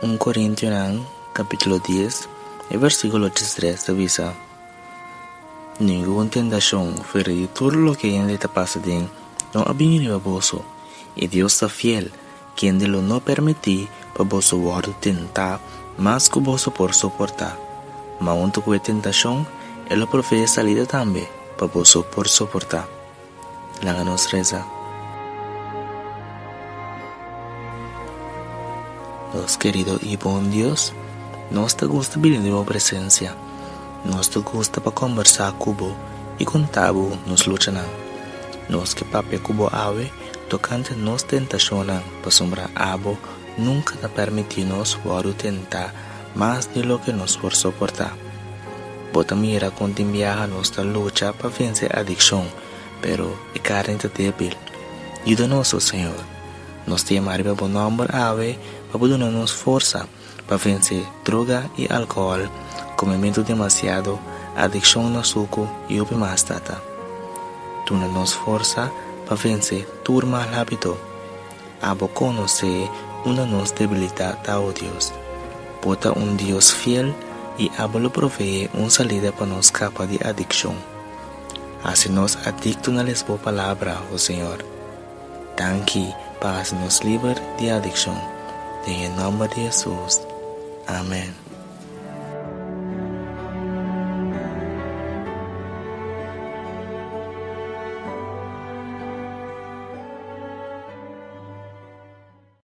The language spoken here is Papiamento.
Un Korintionan kapítulo dies e versíkulo diestres ta bisa, Ningun tentashon fuera di tur loke hende ta pasa den no a bini riba boso, i Dios ta fiel, kende lo no permití pa boso wòrdu tentá mas ku boso por soportá, ma huntu ku e tentashon e lo proveé salida tambe pa boso por soportá. Laga nos resa. Nos kerido i bon Dios, nos ta gusta bini den bo presensia. Nos ta gusta pa kombersá ku bo i konta bo nos luchanan. Nos ke papia ku bo awe tokante nos tentashonnan pasobra abo nunka ta permití nos wòrdu tentá mas di loke nos por soportá. Bo ta mira kon tin biaha nos ta lucha pa vense adikshon, pero e karni ta débil. Yuda nos, o Señor. Nos ta yama riba bo nòmber awe pa bo duna nos forsa pa vense droga i alkohòl, komementu demasiado, adikshon na suku i hopi mas, Tata. Duna nos forsa pa vense tur mal hábito. Abo konosé unda nos debilidat ta, o Dios. Bo ta un Dios fiel i abo lo proveé un salida pa nos skapa di adikshon. Hasi nos adikto na les bo Palabra, o Señor. Danki pa hasi nos liber di adikshon. Den e nòmber di Hesus. Amen.